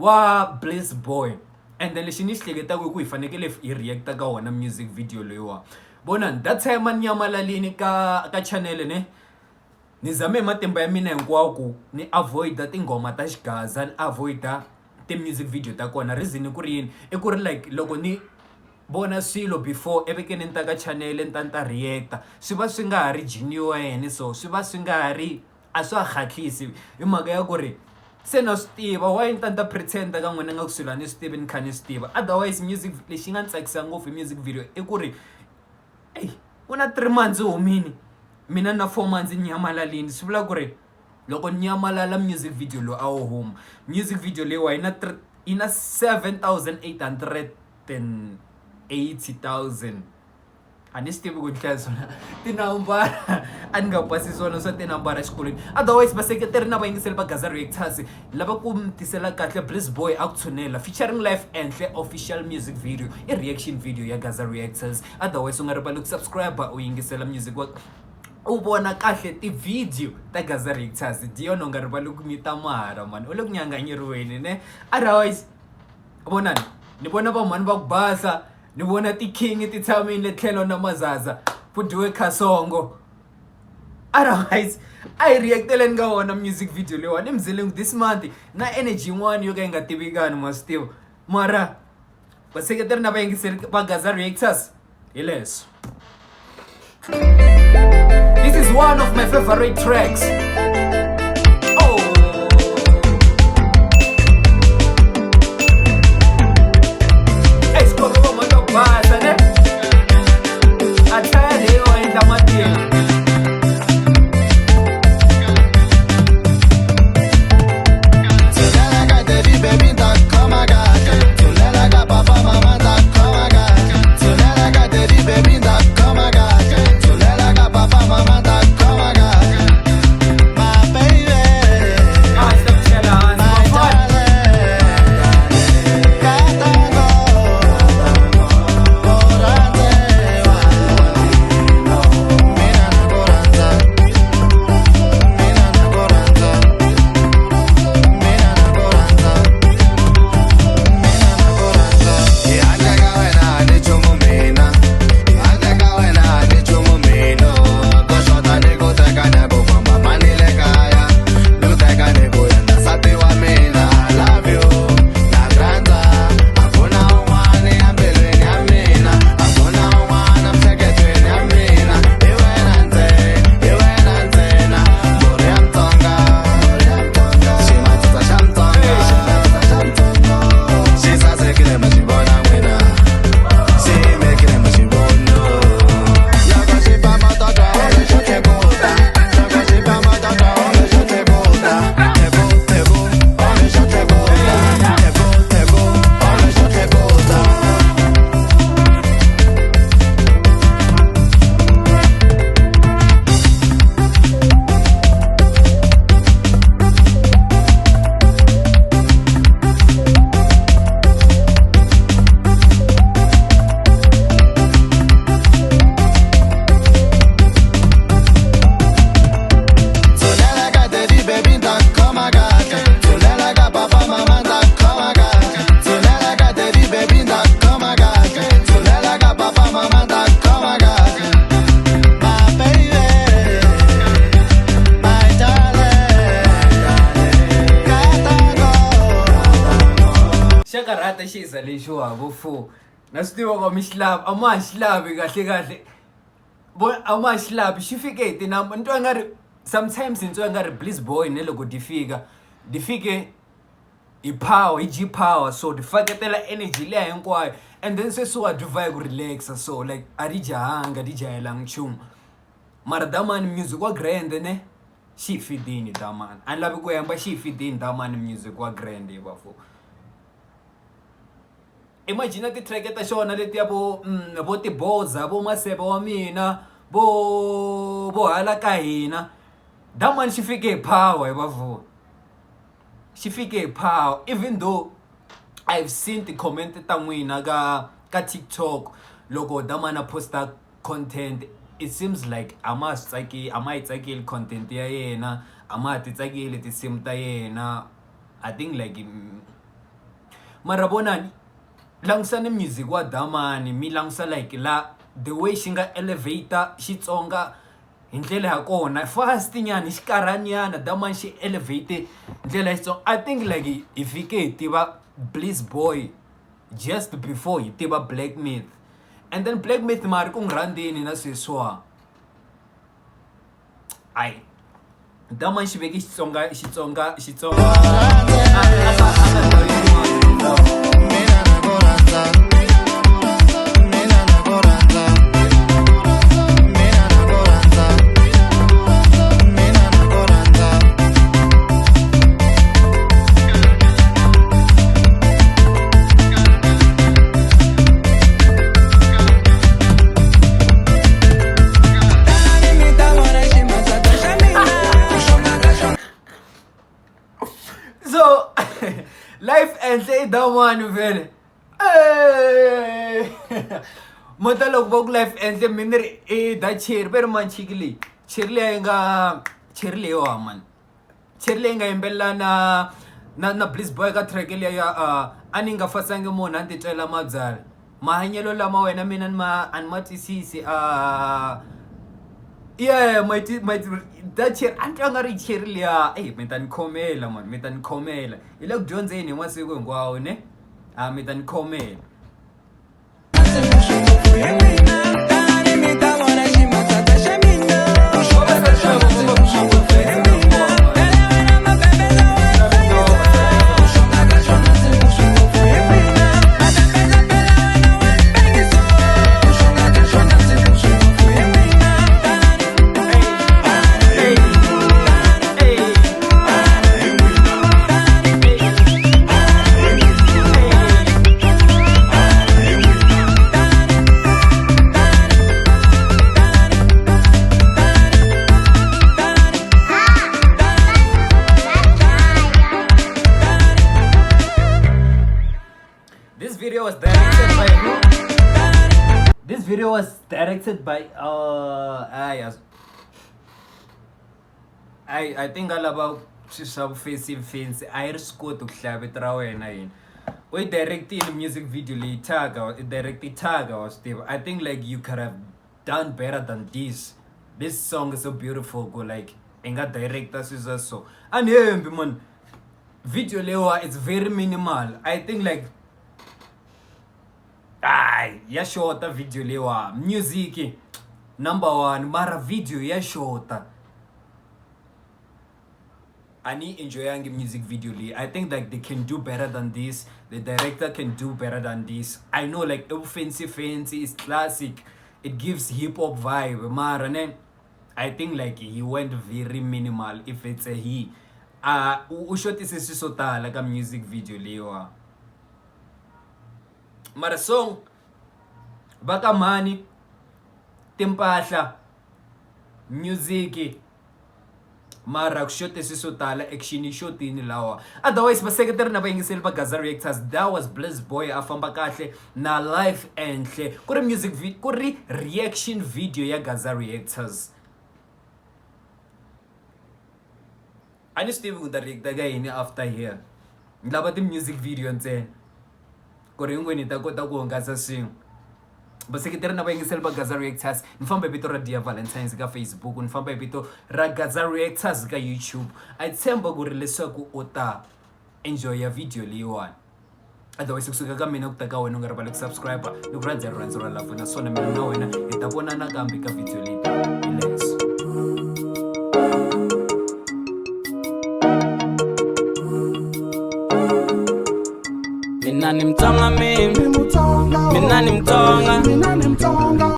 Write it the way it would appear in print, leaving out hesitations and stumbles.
Wa Bliss Boy and then lexi ni xi hleketaka i ku hi fanekele hi react-a ka wona music video leyiwa vonani that time a ni nyamalalini ka channel ne ni zame hi matimba ya mina hinkwawo ku ni avoid-a tinghoma ta xigaza ni avoid-a ti-music video ta kona reason ku ri yini i ku ri like loko ni vona swilo before evekeni ni ta ka channel ni ta ni ta react-a swi va swi nga ha ri genuine so swi va swi nga ha ri a swa ha hatlisi hi mhaka ya ku ri se na swi tiva why ni ta ni ta pretend ka n'wina nga ku swilo a ni swi tivi ni kha ni swi tiva otherwise music lexi nga ni tsakisa ngopfu hi music video i ku ri eyi u na 3 months u humini mina na 4 months ni nyamalalini swi vula ku ri loko ni nyamalala music video lowu a wu huma music video leyiwa yi na yi na 7,880,000 a ni swi tivi ku ni hlaya swona tinambara a ni nga pasi swona swa tinambara exikolweni otherwise vaseketeri na vayingiseri va Gaza Reactors lava ku mi tisela kahle Bliss Boy a ku tshunela featuring Life Enhle official music video i reaction video ya Gaza Reactors otherwise u nga rivali ku subscribe u yingisela music wa u vona kahle ti-video ta Gaza Reactors Dion u nga rivali ku mita mara mani u le ku nyanganyeriweni ne otherwise vonani ni vona vamhani va ku basa ni vona ti-king ti tshamile le tlhelo na mazaza ku dyiwe khasongo otherwise a hi react-eleni ka wona music video leyiwani i mzileni this month na energy yin'wana yo ka yi nga tivikani ma swi tiva mara vaseketeri na vayingiseri va Gaza Reactors hi leswo. This is one of my favorite tracks. Oh. Hey, xikolo va mhaka ku basa ne? Attire leyiwa endla matimba. Tshunela ka daddy baby ni ta ku khoma kahle Tshunela ka papa mama ni ta ku khoma kahle Tshunela ka daddy baby ni ta ku khoma kahle Tshunela ka papa mama ni ta ku khoma kahle My baby Ah, xi ta ku chela hansi, my mafana. Darling Katango Ku rhandzewa Mina na ku rhandza Mina na ku rhandza Mina na ku rhandza Mina na ku rhandza Hi handle ka wena a ni nchumu mina Handle ka wena a ni nchumu mina Ku xota ni ku teka ni ku komba mani le kaya Ni ku teka ni ku endla nsati wa mina I love you na ku rhandza A ku na un'wana embilwini ya mina A ku na un'wana emiehleketweni ya mina Hi wena ntsena hi wena ntsena Mbhuri ya Mutsonga Ximatsatsa xa Mutsonga Xi sasekile ma xi vona n'wina Xi yimekile ma xi vona Loko xi famba ta twa onge xo tlhekuta Loko xi famba ta twa onge xo tlhekuta Tlheku tlheku onge xo tlhekuta Tlheku tlheku onge xo tlhekuta. Tshunela ka daddy baby ni ta ku khoma kahle Tshunela ka papa mama ni ta ku khoma kahle Tshunela ka daddy baby ni ta ku khoma kahle Tshunela ka papa mama ni ta ku khoma kahle My baby my darling Katango Xa karhata xiza lexiwa vo fo na swi tiva ku mi xi lavi a ma ha xi lavi kahle kahle vo a ma ha xi lavi xi fike hi tinamba ni twa nga ri sometimes ni twa nga ri Bliss Boy ne loko di fika di fike hi power hi G power so di faketela energy liya hinkwayo and then sweswiwa dyi vha hi ku relax-a so like a di jahanga di jahelanga nchumu mara damani music wa grand ne xi hi fidini damani a ni lavi ku hemba xi hi fidini damani music wa grand hi vafo imagine ti-track ta xona letiya vo vo tiboza vo maseve wa mina vo vo hala ka hina damani xi fike hi power hi vavona xi fike hi power even though I've seen ti-comment ta n'wina ka TikTok loko damani a posta content it seems like a ma ha swi tsakeli a ma yi tsakeli content ya yena a ma ha ti tsakeli tinsimu ta yena I think like. Mara vonani langusani music wa Damani mi langusa like la the way xi nga elevate Xitsonga hi ndlela ya kona fast nyana hi xinkarhana Damani xi elevate ndlela ya Xitsonga. I think like hi fike hi tiva Bliss Boy just before hi tiva Black Myth and then Black Myth ma ri ku n'wi rhandzeni na sweswiwa. Ayi Damani xi veke Xitsonga Xitsonga Xitsonga a a ka a ka ndhawu yin'wana. Mina na ku rhandza. Mina na ku rhandza. Mina na ku rhandza. Mina na ku rhandza. So life enhle i Damani vhele. Mo ta loko va ku life enhle mi ni ri i da cherry va ri mani chiki leyi cherry leyi nga cherry leyiwa mani cherry leyi nga yimbelela na na na Bliss Boy ka track liya ya a ni nga fasangi munhu a ni titwela mabyalwa mahanyelo lama wena mina ni ma a ni ma twisisi yeah my my that cherry a ni twa nga ri cherry liya eyi mi ta ni khomela mani mi ta ni khomela hi le ku dyondzeni hi masiku hinkwawo ne a mi ta ni khomela. This video was directed by who? This video was directed by I think a lava swilo swa ku fancy fancy a yi ri swi koti ku hlaya vito ra wena yini u yi directile music video leyi thyaka i direct thyaka wa swi tiva I think like you could have done better than this this song is so beautiful ku like i nga director swilo swa so a ni hembi man video leyiwa it's very minimal I think like hayi ya xota video leyiwa music number one mara video ya xota a ni enjoyangi music video leyi I think like they can do better than this the director can do better than this I know like i fancy fancy is classic it gives hip hop vibe mara ne I think like he went very minimal if it's a he u xotise swilo swo tala ka music video leyiwa mara song va ka mhani timpahla music mara ku xote swilo swo tala action yi xotini lawa otherwise vaseketeri na vayingiseri va Gaza Reactors that was Bliss Boy a famba kahle na life enhle ku ri music ku ri reaction video ya Gaza Reactors a ni swi tivi ku ta reacta ka yini after here ni lava ti-music video ntsena ku ri hinkwenu hi ta kota ku hungasa swin'we vaseketeri na vayingiseri va Gaza Reactors ni famba hi vito ra Dia Valentines ka Facebook ni famba hi vito ra Gaza Reactors ka YouTube a tshemba ku ri leswaku u ta enjoy ya video leyiwani otherwise kusuka ka mina ku ta ka wena u nga rivali ku subscribe ni ku rhandza rirhandzu ra lavo naswona mina na wena hi ta vonana kambe ka video leyi hi leswo. Mina ni Mutsonga mina. Mina ni Mutsonga.